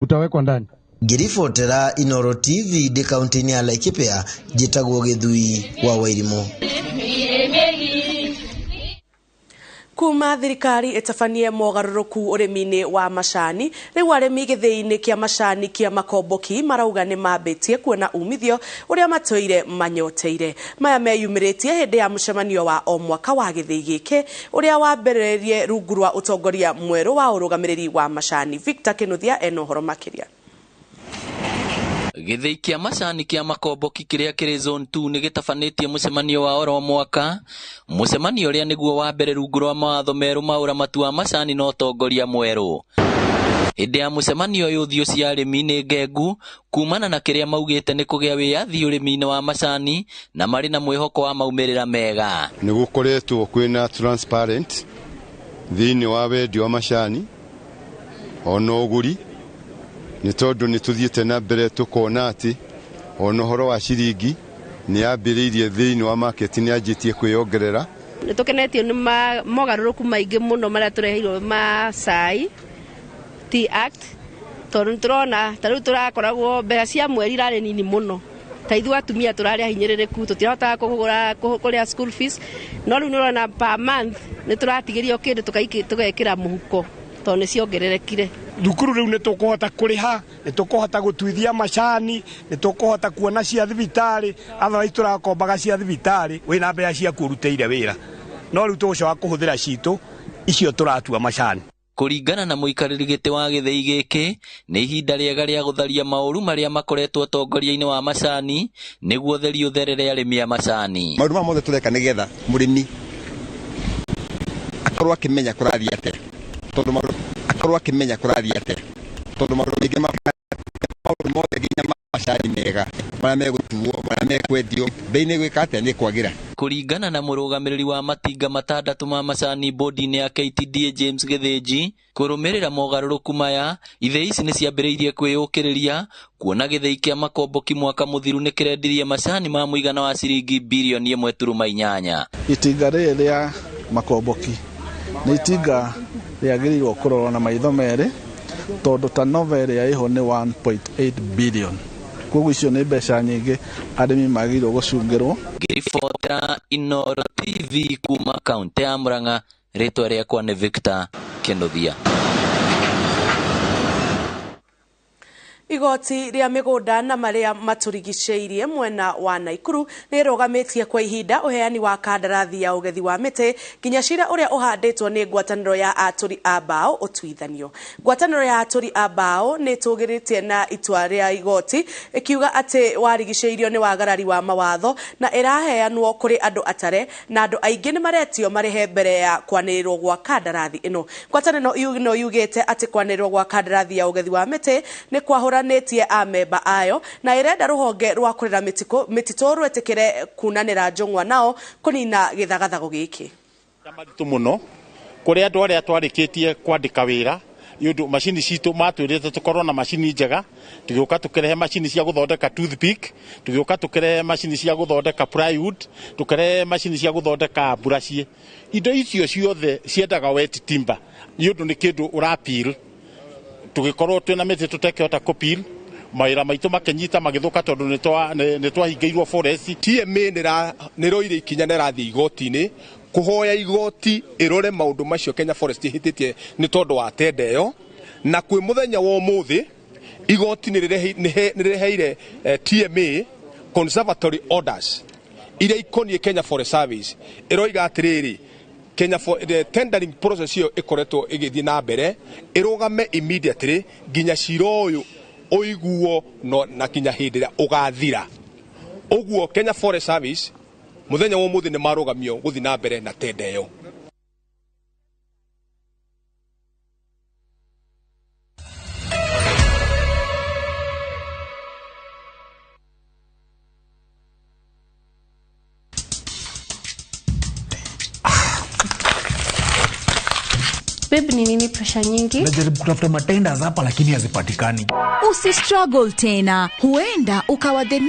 Utawekwa ndani. Ngĩribotera Inooro TV ndĩ kaunti-inĩ ya Laikipia, njĩtagwo Gĩthui wa Wairimũ. Kuma thirikari ĩtabanie mogarũrũku ũrĩmi-inĩ wa macani, rĩu arĩmi gĩthĩi-inĩ kĩa macani kĩa Makomboki marauga nĩ mambĩtie kuona umithio ũrĩa matũire manyoteire. Maya meyumĩrĩtie hĩndĩ ya mũcemanio wa o mwaka wa gĩthĩi gĩkĩ ũrĩa wambĩrĩrie rungu rwa ũtongoria mwerũ wa ũrũgamĩrĩri wa macani. Victor Kinuthia ena ũhoro makĩria. Gĩthĩi kĩa macani kĩa Makomboki kĩrĩa kĩrĩ Zone 2 nĩ gĩtabanĩtie mũcemanio wa oro mwaka, mũcemanio ũrĩa nĩguo wa mbere rungu rwa mawatho merũ ma ũramati wa macani na ũtongoria mwerũ. Hĩndĩ ya mũcemanio ũyũ thiũ cia arĩmi nĩ ngengu kumana na kĩrĩa maugĩte nĩ kũgĩa wĩyathi ũrĩmi-inĩ wa macani na marĩ na mwĩhoko wa maumĩrĩra mega. Nĩ gũkoretwo kwĩna transparent thĩinĩ wa wendia wa macani ona ũgũri, nĩ tondũ nĩ tũthiĩte na mbere tũkona atĩ ona ũhoro wa ciringi nĩ yambĩrĩirie thĩinĩ wa market, nĩ yanjĩtie kwĩyongerera. Nĩ tũkenetio nĩ mogarũrũku maingĩ mũno marĩa tũreheirwo ma cai Tea Act, tondũ nĩ tũrona ta rĩu tũrakoragwo mbeca cia mweri irarĩ nini mũno, ta ithuĩ atumia tũrarĩ ahinyĩrĩrĩku, tũtirahotaga kũrĩha school fees, no rĩu nĩ ũrona per month nĩ tũratigĩrio kĩndũ tũgekĩra mũhuko tondũ nĩ ciongererekire. Thukuru rĩu nĩ tũkũhota kũrĩha, nĩ tũkũhota gũtuithia macani, nĩ tũkũhota kuona cia thibitarĩ, otherwise tũrakombaga cia thibitarĩ wĩna mbeca ciaku ũrutĩire wĩra, no rĩu tũgũcoka kũhũthĩra citũ icio tũratua macani. Kũringana na mũikarĩri gĩtĩ wa gĩthĩi gĩkĩ, nĩ ihinda rĩega rĩa gũtharia maũru marĩa makoretwo ũtongoria-inĩ wa macani nĩguo ũtheri ũtherere arĩmi a macani. Maũndũ maya mothe tũreka nĩgetha mũrĩmi akorwo akĩmenya kũrathiĩ atĩa, tondũ maũndũ akorwo akĩmenya kũrathiĩ atĩa, tondũ maũndũ maingĩ maũndũ mothe nginya macani mega marĩa megũtuo, marĩa mekwendio, bei nĩ ĩgwĩka atĩa, nĩ ĩkwagĩra. Kũringana na mũrũgamĩrĩri wa matinga matandatũ ma macani bodi-inĩ ya KTDA James Gĩthĩnji, kũrũmĩrĩra mogarũrũku maya, ithĩi ici nĩ ciambĩrĩirie kwĩyũkĩrĩria kuona gĩthĩi kĩa Makomboki mwaka mũthiru nĩ kĩrendirie macani ma mũigana wa ciringi birioni 1.8. Itinga rĩrĩ rĩa Makomboki nĩ itinga rĩagĩrĩirwo kũrorwo na maitho merĩ, tondũ turnover ĩrĩa ĩho nĩ 1.8 billion. Koguo icio nĩ mbeca nyingĩ arĩmi magĩrĩirwo gũcungĩrwo. Ngĩribotera Inooro TV kuma kaunti ya Murang'a, rĩtwa rĩakwa nĩ Victor Kinuthia. Igoti rĩa mĩgũnda na marĩa matũrigicĩirie mwena wa Naikuru nĩ rũgamĩtie kwa ihinda ũheani wa kandarathi ya ũgethi wa mĩtĩ nginya cira ũrĩa ũhandĩtwo nĩ ngwatanĩro ya atũri a mbaũ ũtuithanio. Ngwatanĩro ya atũri a mbaũ nĩ ĩtũgĩrĩtie na itua rĩa igoti ĩkiuga atĩ warigicĩirio nĩ wagarari wa mawatho na ĩraheanwo kũrĩ andũ atare na andũ aingĩ nĩ maretio marĩhe mbere ya kwanĩrĩrwo gwa kandarathi ĩno. Ngwatanĩro ĩno yugĩte atĩ kwanĩrĩrwo gwa kandarathi ya ũgethi wa mĩtĩ nĩ kwahũra nĩtie amemba ayo na ĩrenda rũhonge rwa kũrera mĩtitũ rwĩtĩkĩre kunanĩra njũng'wa nao kũnina gĩthagathago gĩkĩ. Maritũ mũno kũrĩ andũ arĩa twarĩkĩtie kwandĩka wĩra nĩ ũndũ macini citũ matwĩrĩte tũkorwo na macini njega, tũgĩũka tũkĩrehe macini cia gũthondeka toothpick, tũgĩũka tũkĩrehe macini cia gũthondeka plywood, tũkĩrehe macini cia gũthondeka buraciĩ. Indo icio ciothe ciendaga wet timber nĩ ũndũ nĩ kĩndũ ũrapeel. Tũgĩkorwo twĩna mĩtĩ tũtekĩhota kũpeel, mawĩra maitũ makĩnyita magĩthũka tondũ nĩ twahingĩirwo forest. TMA nĩ ĩroire ikinya na ĩrathiĩ igoti-inĩ kũhoya igoti ĩrore maũndũ macio Kenya Forest ĩhĩtĩtie nĩ tondũ wa tenda ĩyo, na kwĩ mũthenya wa ũmũthĩ igoti nĩ rĩreheire TMA conservatory orders iria ikoniĩ Kenya Forest Service. Ĩroiga atĩrĩrĩ, Kenya for the tendering process ĩyo ĩkoretwo ĩgĩthiĩ na mbere ĩrũgame immediately nginya cira ũyũ ũiguo na nginya hĩndĩ ĩrĩa ũgathira. Ũguo Kenya Forest Service mũthenya wa ũmũthĩ nĩ marũgamio gũthiĩ na mbere na tenda ĩyo. Babe, ni nini pressure nyingi? Najaribu kutafuta matenders hapa lakini hazipatikani. Usi struggle tena, huenda ukawa the